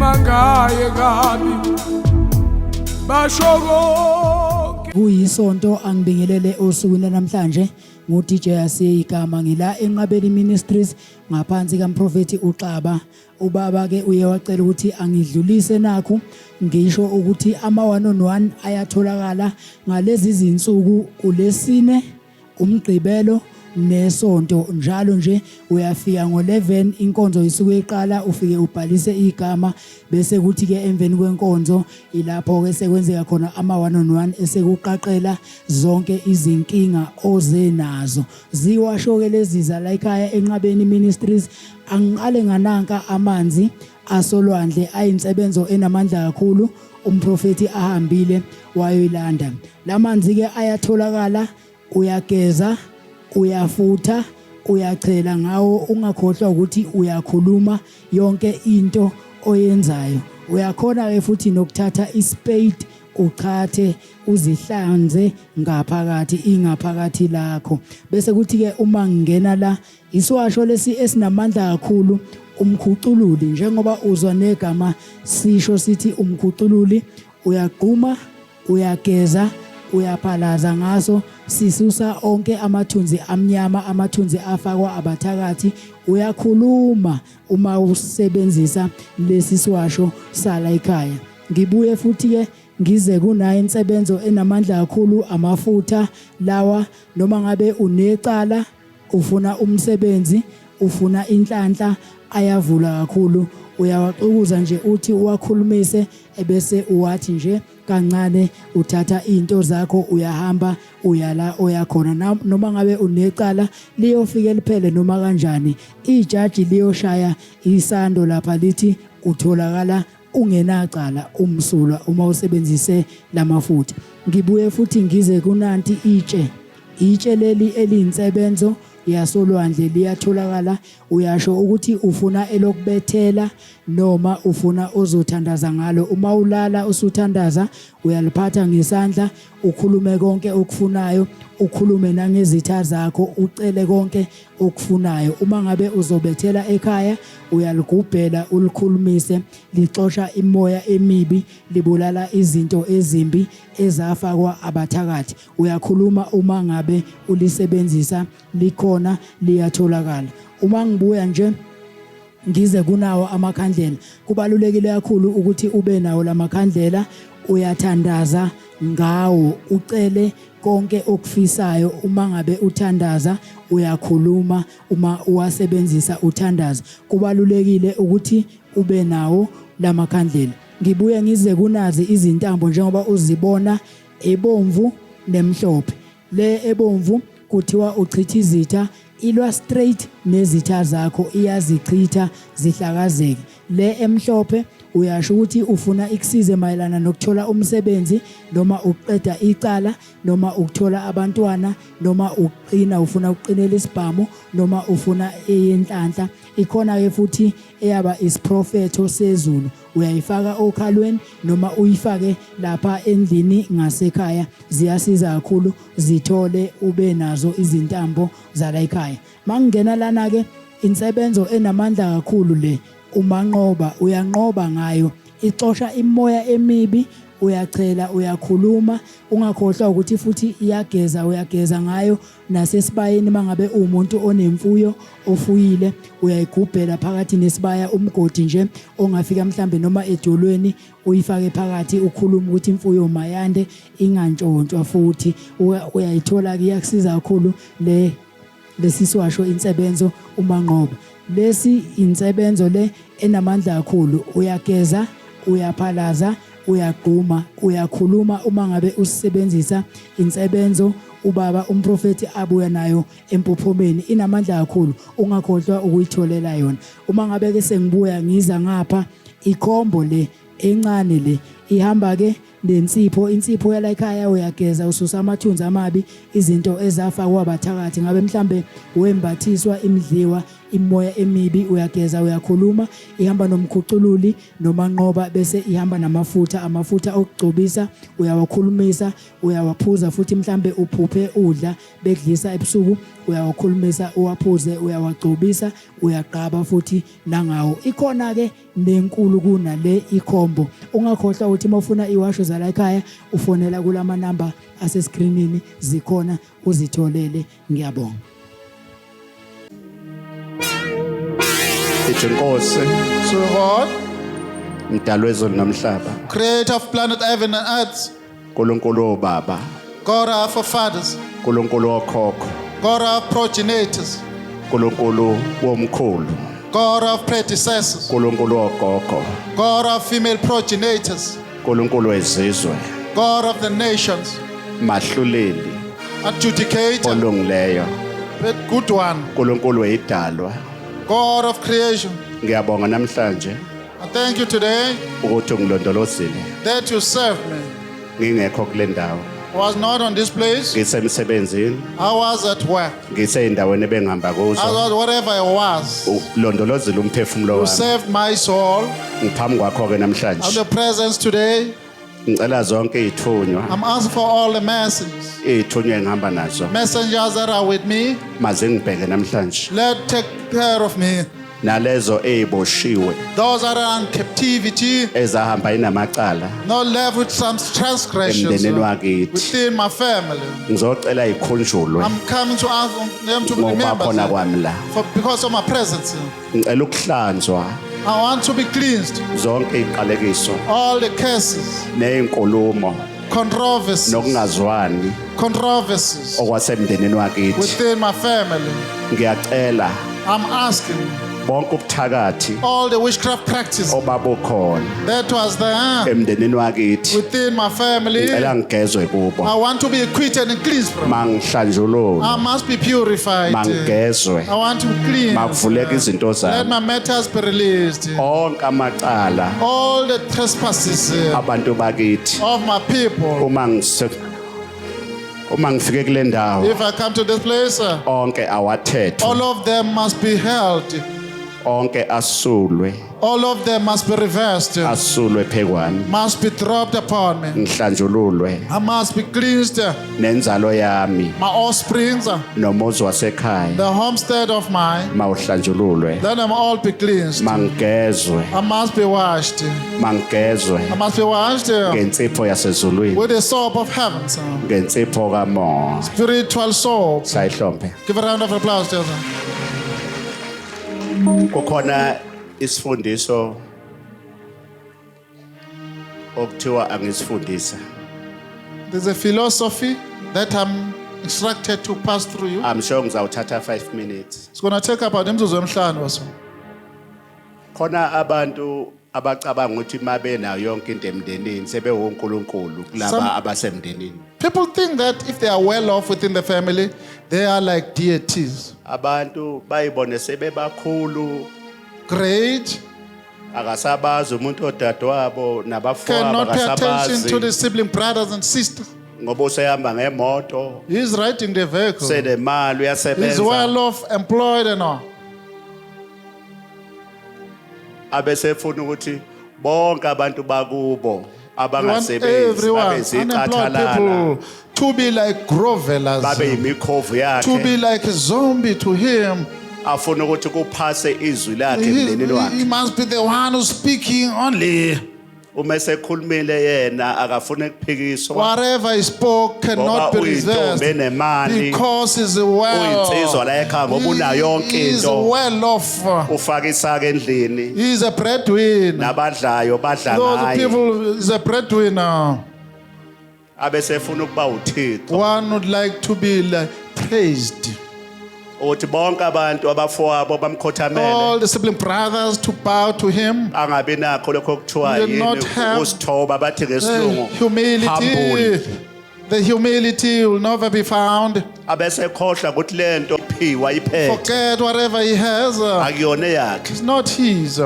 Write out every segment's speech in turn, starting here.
Bakhuluma ngaye kabi, basho konke. Kuyisonto, angibingelele osukwini namhlanje. Ngu-DJ Asiye igama, ngila eNqabeni Ministries ngaphansi kaMprofethi uXaba. Ubaba ke uye wacela ukuthi angidlulise nakhu, ngisho ukuthi ama one on one ayatholakala ngalezi zinsuku, ulesine, umgqibelo nesonto njalo nje. Uyafika ngo-11, inkonzo isuke iqala, ufike ubhalise igama, bese kuthi ke emveni kwenkonzo ilapho ke sekwenzeka khona ama one on one, esekuqaqela zonke izinkinga oze nazo. Ziwasho ke lezi zala ekhaya eNqabeni Ministries. Angiqale ngananka amanzi asolwandle, ayinsebenzo enamandla kakhulu. Umprofeti ahambile wayoyilanda lamanzi ke, ayatholakala. Uyageza, uyafutha, uyachela ngawo. Ungakhohlwa ukuthi uyakhuluma yonke into oyenzayo. Uyakhona ke futhi nokuthatha ispade, uchathe, uzihlanze ngaphakathi, ingaphakathi lakho. Bese kuthi ke uma ngingena la, isiwasho lesi esinamandla kakhulu, umkhucululi. Njengoba uzwa negama sisho sithi umkhucululi, uyagquma, uyageza, uyaphalaza ngaso, sisusa onke amathunzi amnyama, amathunzi afakwa abathakathi. Uyakhuluma uma usebenzisa lesi siwasho sala ekhaya. Ngibuye futhi ke ngize kunayo insebenzo enamandla kakhulu, amafutha lawa. Noma ngabe unecala, ufuna umsebenzi, ufuna inhlanhla, ayavula kakhulu. Uyawaxukuza nje, uthi uwakhulumise, ebese uwathi nje kancane, uthatha into zakho, uyahamba, uyala oyakhona. Noma ngabe unecala, liyofike liphele noma kanjani. Ijaji liyoshaya isando lapha lithi utholakala ungenacala, umsulwa, uma usebenzise lamafutha. Ngibuye futhi ngize kunanti itshe, itshe leli eliyinsebenzo yasolwandle, liyatholakala. Uyasho ukuthi ufuna elokubethela noma ufuna ozothandaza ngalo. Uma ulala usuthandaza, uyaliphatha ngesandla, ukhulume konke okufunayo, ukhulume nangezitha zakho, ucele konke okufunayo. Uma ngabe uzobethela ekhaya, uyaligubhela, ulikhulumise. Lixosha imoya emibi, libulala izinto ezimbi ezafakwa abathakathi. Uyakhuluma uma ngabe ulisebenzisa. Likhona, liyatholakala. Uma ngibuya nje ngize kunawo amakhandlela, kubalulekile kakhulu ukuthi ube nawo lamakhandlela. Uyathandaza ngawo, ucele konke okufisayo. Uma ngabe uthandaza, uyakhuluma uma uwasebenzisa uthandaza. Kubalulekile ukuthi ube nawo lamakhandlela. Ngibuye ngize kunazi izintambo, njengoba uzibona, ebomvu nemhlophe. Le ebomvu kuthiwa uchitha izitha, ilwa straight nezitha zakho, iyazichitha zihlakazeke. Le emhlophe uyasho ukuthi ufuna ikusize mayelana nokuthola umsebenzi, noma ukuqeda icala, noma ukuthola abantwana, noma ukuqina, ufuna ukuqinela isibhamu, noma ufuna eyenhlanhla. Ikhona ke futhi eyaba isiprofetho sezulu, uyayifaka okhalweni noma uyifake lapha endlini ngasekhaya. Ziyasiza kakhulu, zithole ube nazo izintambo zala ekhaya. Mangingena lana ke, insebenzo enamandla kakhulu le, umanqoba. Uyanqoba ngayo, ixosha imoya emibi. Uyachela, uyakhuluma. Ungakhohlwa ukuthi futhi iyageza, uyageza ngayo nasesibayeni. Mangabe umuntu onemfuyo, ofuyile, uyayigubhela phakathi nesibaya, umgodi nje ongafika mhlambe noma edolweni, uyifake phakathi, ukhuluma ukuthi imfuyo mayande, ingantshontshwa. Futhi uyayithola ke, iyakusiza kakhulu le. Lesisiwasho insebenzo umanqoba, lesi insebenzo le enamandla kakhulu. Uyageza, uyaphalaza, uyagquma, uyakhuluma uma ngabe usebenzisa insebenzo ubaba umprofeti abuya nayo empophomeni. Inamandla kakhulu, ungakhohlwa ukuyitholela yona. Uma ngabe ke sengibuya ngiza ngapha, ikhombo le encane le ihamba ke nensipho, insipho yala ekhaya. Uyageza, ususa amathunzi amabi, izinto ezafakwa abathakathi, ngabe mhlambe wembathiswa imidliwa. Imoya emibi uyageza uyakhuluma, ihamba nomkhucululi nomanqoba, bese ihamba namafutha, amafutha okugcobisa, uyawakhulumisa, uyawaphuza futhi. Mhlambe uphuphe udla bedlisa ebusuku, uyawakhulumisa, uwaphuze, uyawagcobisa, uyaqaba futhi nangawo. Ikhona ke nenkulu kunale ikhombo. Ungakhohlwa ukuthi uma ufuna iwasho zala ekhaya ufonela kulama namba aseskrinini, zikhona, uzitholele. Ngiyabonga. Ithi Nkosi, So God, mdali wezulu nomhlaba, creator of planet heaven and earth, uNkulunkulu wobaba, God our forefathers, uNkulunkulu wokhokho, God our progenitors, uNkulunkulu womkhulu, God of predecessors, uNkulunkulu wogogo, God of female progenitors, uNkulunkulu wezizwe, God of the nations, mahluleli adjudicator, olungileyo, but good one, uNkulunkulu weyidalwa. God of creation. Ngiyabonga namhlanje I thank you today ukuthi ungilondolozile that you served me. ngingekho kule ndawo, I was not on this place. ngisemsebenzini, I was at work. ngiseyindaweni ebengihamba I kuzo. was wherever I was. Ulondolozile umphefumulo You wami. saved my soul. Ngiphambi kwakho ke I'm namhlanje, the presence today. ngicela zonke izithunywa, I'm asking for all the messengers, izithunywa engihamba nazo, messengers that are with me. mazingibheke namhlanje, Let take care of me. Nalezo eziboshiwe Those that are in captivity, ezahamba inamacala not left with some transgressions emndenini wakithi, within my family. Ngizocela ikhunjulwe I'm coming to ask them to ngokuba remember khona kwami la. for because of my presence. Ngicela ukuhlanzwa I want to be cleansed. Zonke iziqalekiso All the curses, nezinkulumo controversies, nokungazwani controversies okwasemndenini wakithi. Within my family. Ngiyacela I'm asking bonke ubuthakathi all the witchcraft practice obabukhona that was there emndenini wakithi, within my family. Ngicela ngigezwe kubo. I want to be acquitted and cleansed from. Mangihlanjululwe, I must be purified. Mangigezwe, I want to cleanse. Makuvuleke izinto Let zami. My matters be released. Onke amacala All the trespasses abantu bakithi, of my people. Uma ngise uma ngifike kule ndawo, If I come to this place, onke awathethwe, all of them must be held. Onke asulwe, All of them must be reversed. Asulwe phekwami, Must be dropped upon me. Ngihlanjululwe, I must be cleansed. Nenzalo yami My offsprings, nomuzi wasekhaya the homestead of mine, mawuhlanjululwe, let them all be cleansed. Mangigezwe, I must be washed. Mangigezwe I must be washed ngensipho yasezulwini, with the soap of heaven, ngensipho kamoya. Spiritual soap. Sayihlombe. Give a round of applause, children. Kukhona isifundiso okuthiwa angisifundisa. There's a philosophy that I'm instructed to pass through you. I'm sure ngizawuthatha 5 minutes. It's going to take about imizuzu emihlanu or so. Khona abantu abacabanga ukuthi mabe nayo yonke into emndenini sebewuNkulunkulu kulaba abasemndenini. People think that if they are well off within the family, they are like deities. Abantu bayibone sebebakhulu, Great, akasabazi umuntu odadewabo nabafowabo, cannot pay attention to the akasabazi sibling brothers and sisters. Ngoba usehamba ngemoto, He's riding the vehicle. senemali, He's uyasebenza, well off, employed and all. Abesefuna ukuthi bonke abantu bakubo You want abangasebenzi everyone, babe unemployed ziqathalala, people, to be like grovelers, babe yimikhovu to be yakhe, like a zombie to him. Afuna ukuthi kuphase izwi lakhe He, emndenini he wakhe. Must be the one who's speaking only. Uma esekhulumile yena akafune kuphikiswa. Whatever he spoke cannot Ngoba be uyintombi reversed enemali, because he's well. uyinsizwa la ekhaya ngoba unayo yonke He is into. well off. Ufaka isaka endlini, He is a breadwinner. Nabadlayo badla Those ngaye, people is a breadwinner. Abesefuna ukuba uThixo, One would like to be like praised. Ukuthi bonke abantu abafowabo bamkhothamele, All the sibling brothers to bow to him. Angabi nakho lokho okuthiwa Will yini, not have usithoba bathi The ngesilungu, humble. humility. The humility will never be found. Abesekhohlwa ukuthi lento iphiwa iphethe, Forget whatever he has. Akuyona yakhe. It's not his.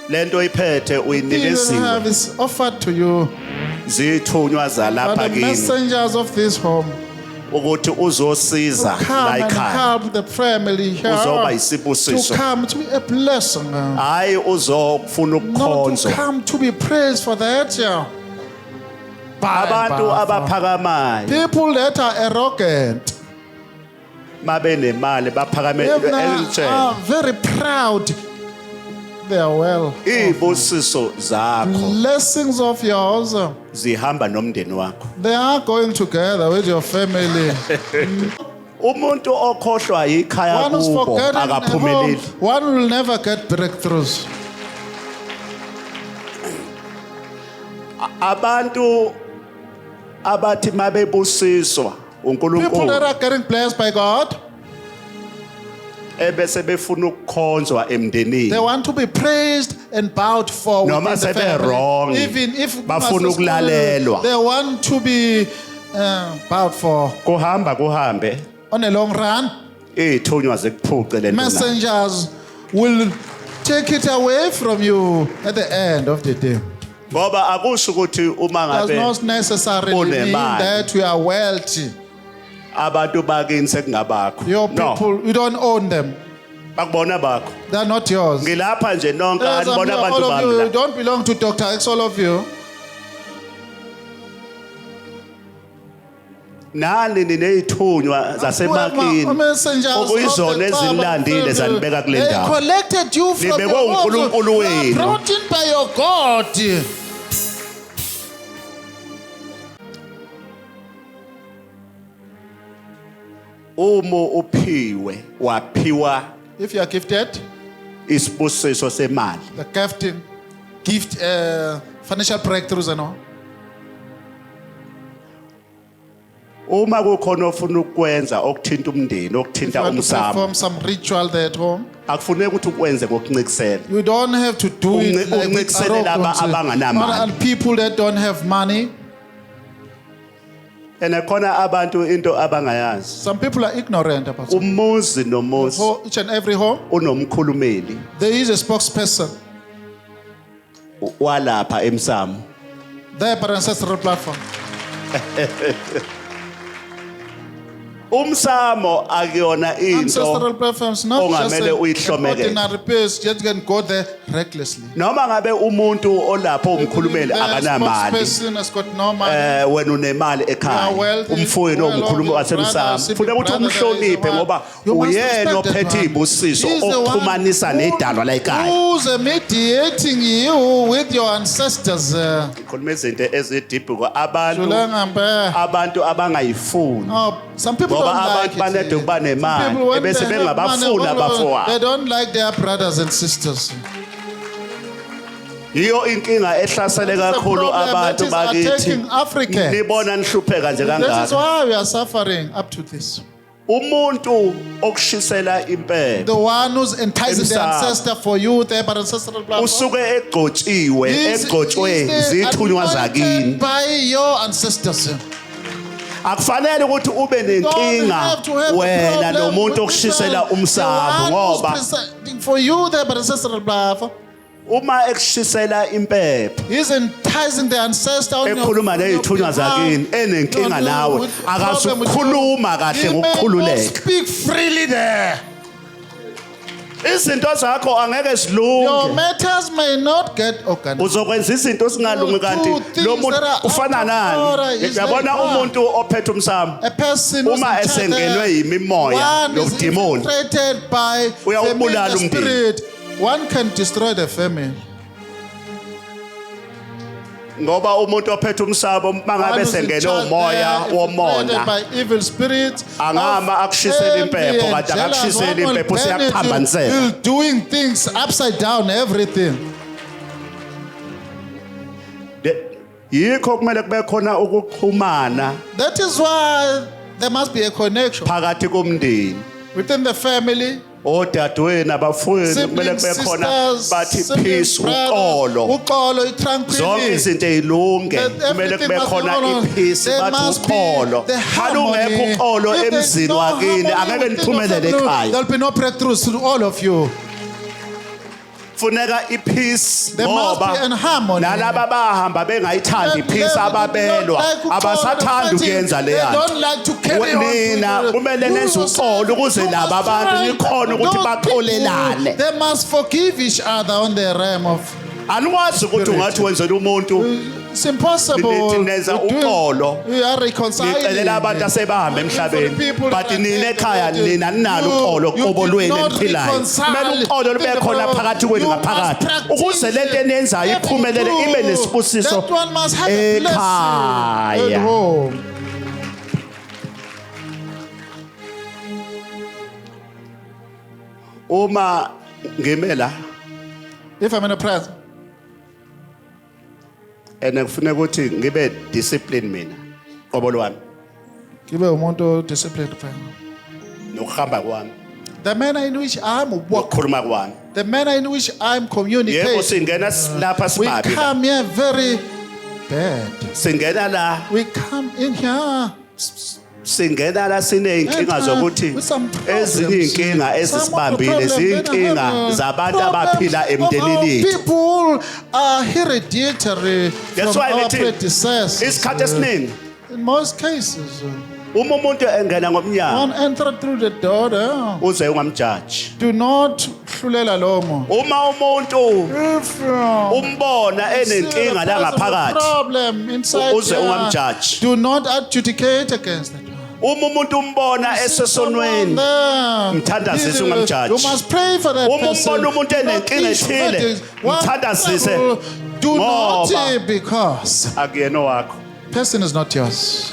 Lento iphethe He will have uyinikeziwe is offered to you zithunywa by zalapha the kini. messengers of this home. Ukuthi uzosiza Come la and ekhaya. help the family here. Uzoba To isibusiso. come to be a blessing. Hayi uzofuna Not to ukukhonzwa. come to be praised for that. Yeah. By and Abantu by. abaphakamayo People that are arrogant, mabenemali baphakame if they elitshela. are very proud, they are well. Izibusiso zakho Blessings of yours, zihamba nomndeni wakho. they are going together with your family. Umuntu okhohlwa ikhaya One who's kubo forgetting at home, akaphumeleli. one will never get breakthroughs. Abantu abathi mabebusiswa People that uNkulunkulu are getting blessed by God, ebese befuna ukukhonzwa they emndenini. want to be praised and bowed for. Noma within the sebe family. wrong, Even if bafuna ukulalelwa. They want to be bowed for. Kuhamba kuhambe On a long run, izithunywa zikuphuce lento. messengers will take it away from you at the end of the day. Ngoba akusho ukuthi uma Does ngabe not necessarily mean unemali. that you are wealthy. abantu bakini sekungabakho. Your No, people, you don't own them. bakubona bakho. They are not yours. Ngilapha nje nonke Yes, I'm anibona here, abantu all of bami you, la. you don't belong to Dr. X, all of you. Nani nineyithunywa zasemakini Messengers of okuyizona the ezinilandile Bible. zanibeka kule They ndawo. collected you from Nibekwe your homes. uNkulunkulu You are wenu. brought in by your God. Uma uphiwe waphiwa If you are gifted, isibusiso semali. the gifting, gift, financial breakthroughs and all. Uma kukhona ofuna ukwenza okuthinta umndeni If you okuthinta want to umsamo perform some ritual there at home, akufuneki ukuthi ukwenze ngokuncikisela. you don't have to do it like with Uncisele laba arrogance. abanganamali. Not people that don't have money. And khona abantu into abangayazi. Some people are ignorant about it. Umuzi nomuzi For each and every home, unomkhulumeli there is a spokesperson walapha emsamo. there by ancestral platform. Umsamo akuyona into Ancestral platforms, not just ongamele an uyihlomekele. ordinary place. You can go there recklessly. Noma ngabe umuntu olapho umkhulumeli The akanamali spokesperson has got no money. wena unemali You are ekhaya wealthy, umfowenu well omkhulumi off, wasemsamo brother, funeka ukuthi brother, umhloniphe there is ngoba one. You must uyena respect that ophethe one. izibusiso He's the one okuxhumanisa nedalwa la ekhaya. Who's mediating you with your ancestors? Ngikhuluma izinto ezidibhu abantu Shulengambe. abantu abangayifuni Oh, some people Ngoba don't abantu like it. banede ukuba nemali, Some people, when ebese they have bengabafuni money, abafowabo. They don't like their brothers and sisters. Yiyo inkinga ehlasele That is the kakhulu problem that abantu is bakithi. attacking Africans. Nibona nihlupheka nje This is kangaka. why we are suffering up to this. Umuntu okushisela impepho The one who's enticing the Emsamo. ancestor for you, their ancestral platform. usuke egcotshiwe egcotshwe zithunywa anointed zakini. by your ancestors. Akufanele ukuthi ube Don't nenkinga have to have a wena problem nomuntu with okushisela the umsamo one who's ngoba presiding for you, their ancestral platform. uma ekushisela impepho He's enticing the ancestor on your- ekhuluma on your nezithunywa behalf. zakini enenkinga No, no, nawe with problem with you. akazukukhuluma kahle He may not ngokukhululeka. speak freely there. Izinto zakho angeke Your zilunge. matters may not get organized. Uzokwenza izinto zingalungi kanti Do things lo muntu that are ufana out of order nani? is Uyabona like umuntu ophethe umsamo A person who's uma in charge esengenwe there, yimimoya one is yobudimoni infiltrated by uyawubulala familiar umndeni. spirit. One can destroy the family. Ngoba umuntu ophethe umsamo One mangabe who's in sengenwe charge umoya there, womona infiltrated by evil spirits angama of akushisele envy impepho and kanti jealous. akakushiseli One will impepho burn it, seyakuphambanisela. he'll doing things upside down, everything. Yikho kumele kube khona ukuxhumana That is why there must be a connection phakathi komndeni within the family, odadewenu abafowenu kumele siblings, kube khona sisters, bathi siblings, peace brothers, uxolo uxolo, zonke tranquility. izinto ey'lunge That kumele everything kube must be khona ordered. ipeace There bathi must be uxolo the halungekho harmony. uxolo If there's emzini no wakini harmony angeke within your niphumelele family, ekhaya. There'll be no breakthroughs to all of you. Funeka ipeace There must ngoba be an harmony. nalaba bahamba bengayithandi And ipeace they ababelwa don't like uxolo, abasathanda fighting. ukuyenza They leya don't like to carry on. Nina kumele You nenze yourself, uxolo ukuze you laba must bantu try. nikhone ukuthi Those baxolelane. people, they must forgive each other on the realm of Anikwazi ukuthi ungathi wenzela umuntu It's impossible. Nithi nenza We do- uxolo. We are reconciling. nicelela abantu asebahambe emhlabeni For the people but that are nina dead ekhaya already, nina ninalo you- uxolo you qobo did lwenu not eniphilayo. reconcile. Kumele uxolo lube khona phakathi kwenu You must ngaphakathi practice ukuze lento eniyenzayo every iphumelele ibe do. nesibusiso That one must have a blessing at ekhaya. home. Uma ngime la If I'm in a presence, and kufuneka ukuthi ngibe discipline mina qobo lwami ngibe umuntu disciplined phela. nokuhamba kwami The manner in which I'm walking, nokukhuluma kwami. the manner in which I'm Yebo communicating, singena lapha we sibabi la. come here very bad. Singena la We come in here singena la sineyinkinga zokuthi with some problems. ezinye iy'nkinga Some of the ezisibambile problems ziyinkinga that have, zabantu problems abaphila of our emndenini yethu. People are hereditary That's from why our ngithi, predecessors. Isikhathi esiningi In most cases, uma umuntu engena ngomnyango one enter through the door. There. uze ungamjaji. Do not hlulela lowo muntu. Uma umuntu If umbona see the enenkinga la person with ngaphakathi problem inside uze here, ungamjaji. do not adjudicate against that one. Uma umuntu umbona esesonweni mthandazise ungamjaji. You must pray for that Uma person. umbona umuntu Do not enenkinga issue ethile, verdicts. One mthandazise trouble, Do not ngoba- because akuyena owakho. person is not yours.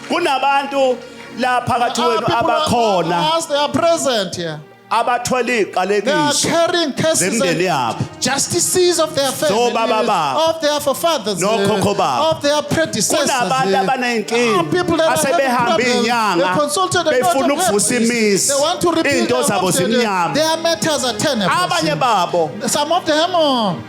Kunabantu la phakathi Our kwenu people are abakhona us, they are present here. abathwele They are iy'qalekiso carrying curses zemindeni and yabo justices of their Zobaba families, babo. of their forefathers, Nokhokho babo. of their predecessors. Kunabantu abaney'nkinga Ah, people that are having asebehambe problems. iy'nyanga They consulted a lot befuna of ukuvusa herbalists. imizi They want to rebuild iy'nto their zabo homestead. zimnyama. Their matters are tenebrous. Abanye babo Some of them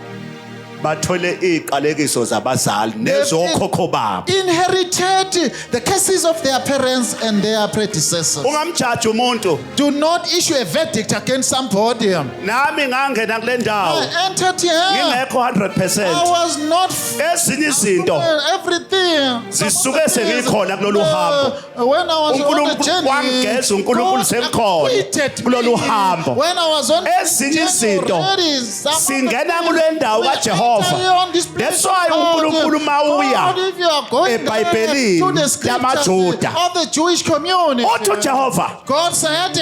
bathwele iy'qalekiso zabazali nezokhokho babo. inherited the curses of their parents and their predecessors. Ungamjaji umuntu. Do not issue a verdict against somebody. I Nami ngangena kule ndawo entered here. ngingekho I 100%. was not Ezinye izinto everything. zisuke sengikhona kulolu hambo. When I was on the uNkulunkulu journey, wangigeza uNkulunkulu God sengikhona acquitted me. kulolu hambo. When I was on Ezinye journey izinto already, some of the singena things kule ndawo we kaJehova. enter on this place That's why of God. uNkulunkulu mawuya God, if you are going there eBhayibhelini to the scriptures lamaJuda. of the Jewish community, Uthi uJehova, God said,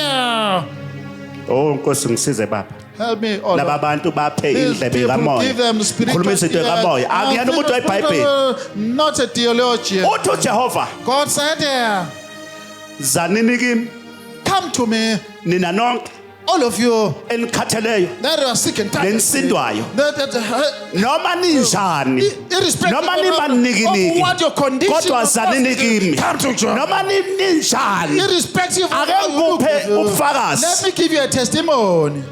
oh Nkosi ngisize baba. help me, oh Laba Lord. bantu baphe These indlebe people, kamoya. give them spiritual Khuluma izinto ear. kamoya. Akuyena umuntu weBhayibheli. Not a theologian. Uthi uJehova, God said, zanini kimi come to me, nina nonke all of you enikhatheleyo that are sick and tired. nenisindwayo That, noma ninjani irrespective noma of nibanikiniki what your condition kodwa of zanini kimi come to John. noma ninjani Irrespective of Ake how you look, ngikuphe ubufakazi. let me give you a testimony.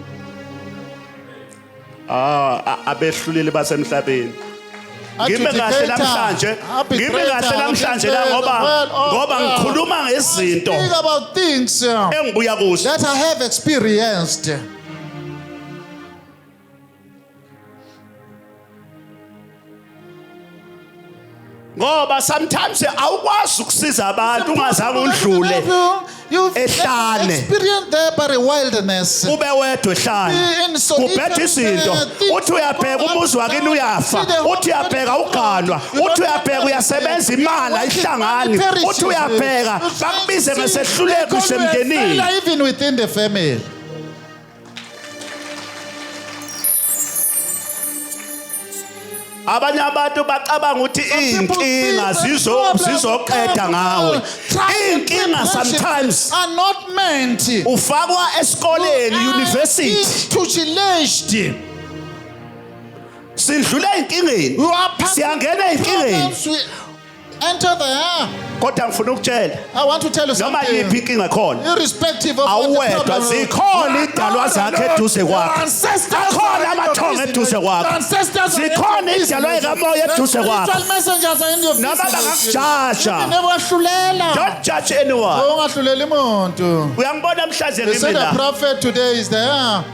Ah, abehluleli basemhlabeni ngime kahle namhlanje ngime kahle namhlanje la ngoba ngoba ngikhuluma ngezinto Speak about things engibuya kuzo that I have experienced. Ngoba sometimes awukwazi ukusiza abantu ungazange udlule You've ehlane. experienced there by the wilderness. Ube wedwa ehlane In solitary, kubhetha izinto things uthi uyabheka go up umuzi wakini down. uyafa See the whole uthi uyabheka uganwa You uthi don't uyabheka have uyasebenza imali ayihlangani Perishes. uthi uyabheka You bakubize see, ngesehluleko they call you a semndenini. failure even within the family. Abanye abantu bacabanga ukuthi iy'nkinga zizoqeda ngawe. Iy'nkinga sometimes are not meant ufakwa esikoleni university. Institutionalized. Sidlule ey'nkingeni You are passing siyangena ey'nkingeni problems. We enter there. kodwa ngifuna ukutshela I want to tell you noma something. yiphi inkinga khona Irrespective of what the awuwedwa problem zikhona idalwa zakhe eduze kwakho akhona amathongo eduze kwakho zikhona idalwa ekamoya eduze kwakho noma bangakujaja. Don't judge anyone. Ungahluleli muntu. Uyangibona mhlaze They ngimi said the la prophet today is there.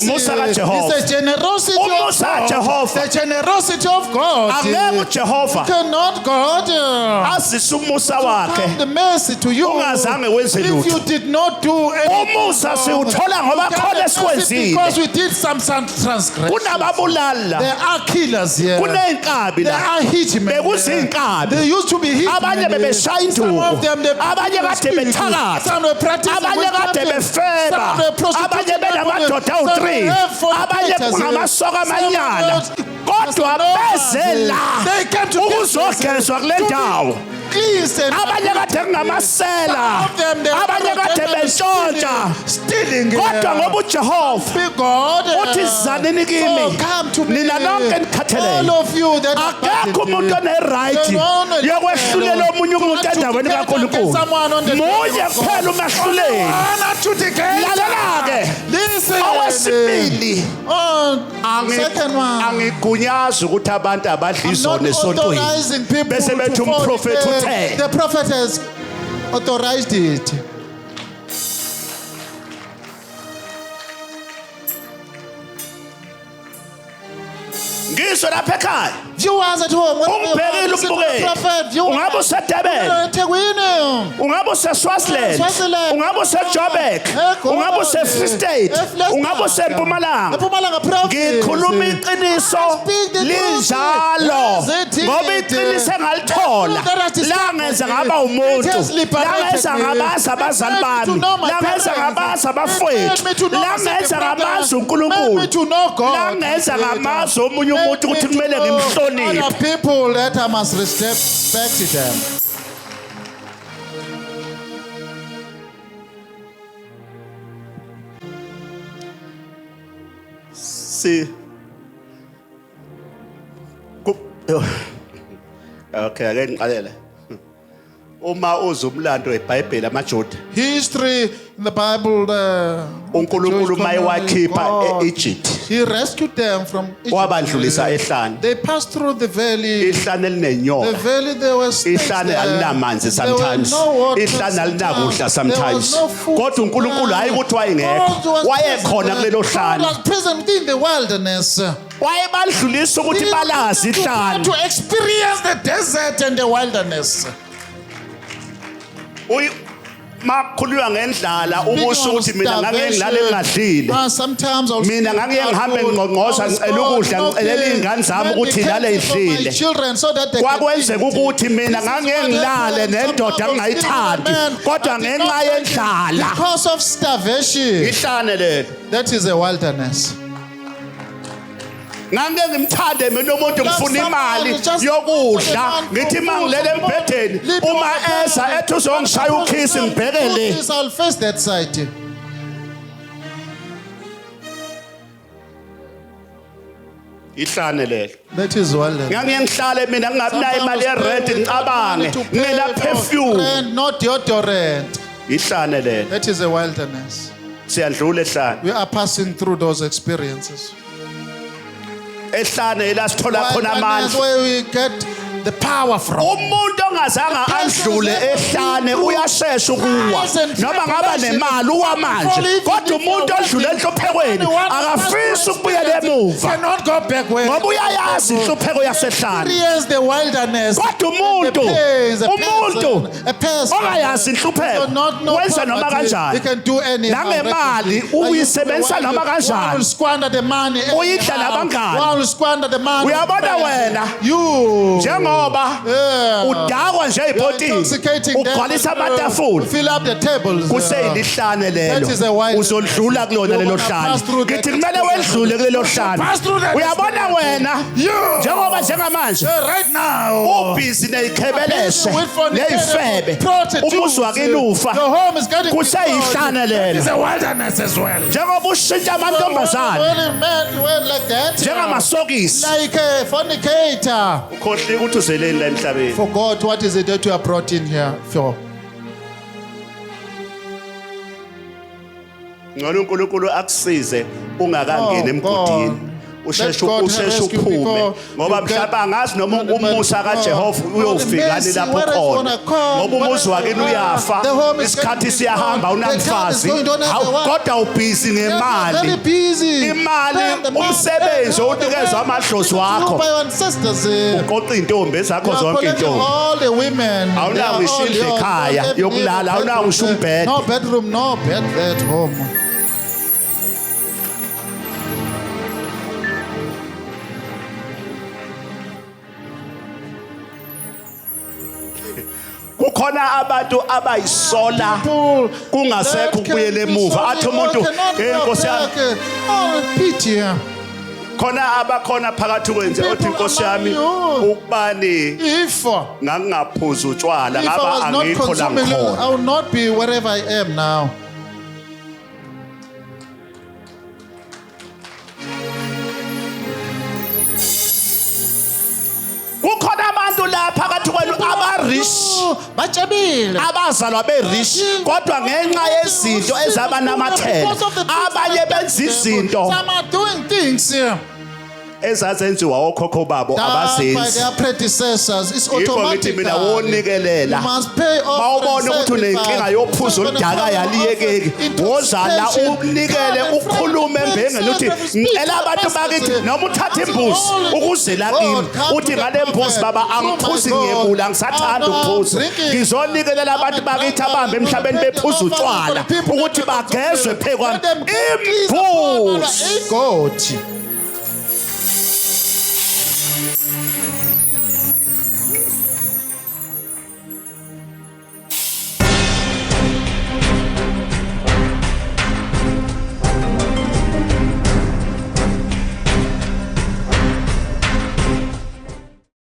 Umusa kaJehova. It's a generosity of Umusa God. kaJehova. The generosity of God. Angeke uJehova Cannot God azise umusa come wakhe the mercy to you ungazange wenze if lutho. you did not do anything Umusa wrong. siwuthola ngoba You got khona the mercy esikwenzile. because we did some transgressions. Kunababulali la. There are killers here. Kuney'nkabi There la. are hitmen. Bekuzinkabi. They used to be hitmen. Abanye bebeshaya Some induku. of them they Abanye kade bethakatha. Some were practicing Abanye kade witchcraft. befeba. Some were prostituting. Abanye benamadoda awu-3. Some were Abanye fornicators. kungamasoka Some amanyala. were- Kodwa beze la They came to ukuzogezwa kule ndawo. cleansed and Abanye kade kungamasela. Some of them they Abanye kade bentshontsha. stealing. Kodwa ngoba uJehova Be God uthi zanini kimi Oh, come to me. nina nonke nikhathalele. All of you that are Akekho umuntu burdened. one-right yokwehlulela omunye umuntu endaweni kaNkulunkulu. Munye kuphela umahluleli. Lalela-ke. Listen. Owesibili, Oh, second one. angigunyazi ukuthi abantu abadla I'm not izono esontweni authorizing people bese bethi to umprofethi fornicate. uthe. The prophet has authorized it. Ngizwe lapha ekhaya Viewers at home, what ungibhekile listen to the umbukeli. prophet. Viewers. Ungabe useDurban, eThekwini. ungabe useSwaziland, Swaziland. ungabe useJoburg, eGoli, ungabe useFree State, eFlagstaff, ungabe useMpumalanga. eMpumalanga province. Ngikhuluma iqiniso Speak the truth. linjalo As it is. ngoba iqiniso engalithola The truth that is langenza ngaba It umuntu, has liberated langenza me. ngabazi abazali It made me to bami, know my langenza parents. ngabazi It made abafowethu, me to know my langenza second brother. ngamazi Made uNkulunkulu, me to know God. langenza ngamazi omunye umuntu Made ukuthi me to kumele know ngimhloniphe. Other people that I must respect them. Si Okay, ake ngiqalele. Uma uzwa umlando weBhayibheli amaJuda, History in the Bible, uNkulunkulu Jewish maye wakhipha God, e-Egypt, He rescued them from Egypt. wabandlulisa ehlane. They passed through the valley. Ihlane The elinenyoka. valley there was snakes Ihlane there. alinamanzi There were sometimes. no water Ihlane alinakudla sometimes. sometimes. There was no food Kodwa uNkulunkulu hayi ukuthi wayengekho. God was Wayekhona present. kulelo hlane. God was present within the wilderness. Wayebadlulisa ukuthi He balazi wanted to- ihlane. To experience the desert and the wilderness. Makukhulunywa ngendlala ukusho ukuthi mina ngake ngilale ngingadlile. Ah, sometimes I'll Mina ngangike ngihambe ngingqongqoza ngicela ukudla ngicelela iy'ngane zami ukuthi ilale idlile. Children so that they can Kwakwenzeka eat. ukuthi mina This is ngangeke what ngilale happened. nendoda Sometimes I'll sleep with engingayithandi a man. kodwa I did ngenxa not like it yendlala. Because of starvation. Ihlane lelo. That is a wilderness. Ngangike ngimthande mina umuntu ngifuna imali yokudla ngithi mangilele embhedeni uma eza ethi uzongishaya ukhisi ngibheke le. I'll face that side. Ihlane lelo. That is wilderness. Ngangike ngihlale mina ngingabi nayo imali yerent ngicabange ngingena perfume. Rent, not deodorant. Ihlane lelo. That is a wilderness. Siyadlula ehlane. We are passing through those experiences. Ehlane ila sithola khona Wilderness amandla. where we get the power from. Umuntu ongazange andlule ehlane uyashesha ukuwa noma ngaba nemali uwa manje, kodwa umuntu odlule enhluphekweni akafisi ukubuyela emuva Cannot go backward. ngoba uyayazi inhlupheko yasehlane. Experience the wilderness. Kodwa umuntu The pains, a umuntu person, a person ongayazi inhlupheko does not know wenza noma poverty. kanjani. He can do anyhow. Nangemali uyisebenzisa noma kanjani. One will squander the money. Uyidla anyhow. nabangani. One will squander the money. Uyabona wena You. njengoba Yeah. udakwa nje You are ibhotini intoxicating them. ugcwalisa amatafula Fill up the tables. kuseyilihlane lelo That is a wild- uzodlula kulona You're lelo gonna hlane. pass through that Ngithi kumele wedlule kulelo hlane. Pass through that Uyabona wena njengoba njengamanje Right now. ubhizi neyikhebeleshe With fornication, neyifebe prostitutes, umuzi wakini ufa Your home is getting kuseyihlane lelo. It's a wilderness as well. Njengoba ushintsha amantombazane When a man went like that, njengamasokisi like a fornicator. ukhohlike ukuthi uzeleni la emhlabeni. For God, what is it that you are brought in here for? Ngcono uNkulunkulu akusize ungakangeni Oh, emgodini. Usheshe usheshe uphume ngoba mhlawumbe angazi noma umusa kaJehova uyofikani lapho khona ngoba umuzi wakini uyafa, isikhathi siyahamba, unamfazi, kodwa ubhizi ngemali. Imali umsebenzi owunikezwa amadlozi wakho, uqoqa iy'ntombi ezakho zonke iy'ntombi, awunawo ngisho indlu ekhaya yokulala, awunawo ngisho umbhede. No bedroom, no bed at home. Kukhona abantu abayisola People kungasekho ukubuyela emuva, athi umuntu, "Hey Nkosi yami." Oh, pity. Khona abakhona phakathi kwenze othi, "Nkosi yami, ukubani If ngangingaphuza utshwala if I ngaba was not angikho la consuming, ngikhona." I would not be wherever I am now. Kukhona abantu la phakathi kwenu aba-rich, Bacebile. Abazalwa be-rich, kodwa ngenxa yezinto ezabanamathela, abanye benza izinto Some are doing things ezazenziwa okhokho babo done by abazenzi. their predecessors. It's Yikho ngithi automatic. mina wonikelela. You must pay off. Mawubona ukuthi unenkinga yophuzo oludakayo aliyekeki, woza la unikele, ukhulume embengeni uthi, "Ngicela abantu bakithi," noma uthathe imbuzi ukuze la kimi uthi, "Ngale mbuzi baba angiphuzi, ngiyebula, angisathanda ukuphuza, ngizonikelela abantu bakithi abahambe emhlabeni bephuza utshwala ukuthi bagezwe phekwami imbuzi." Igoti.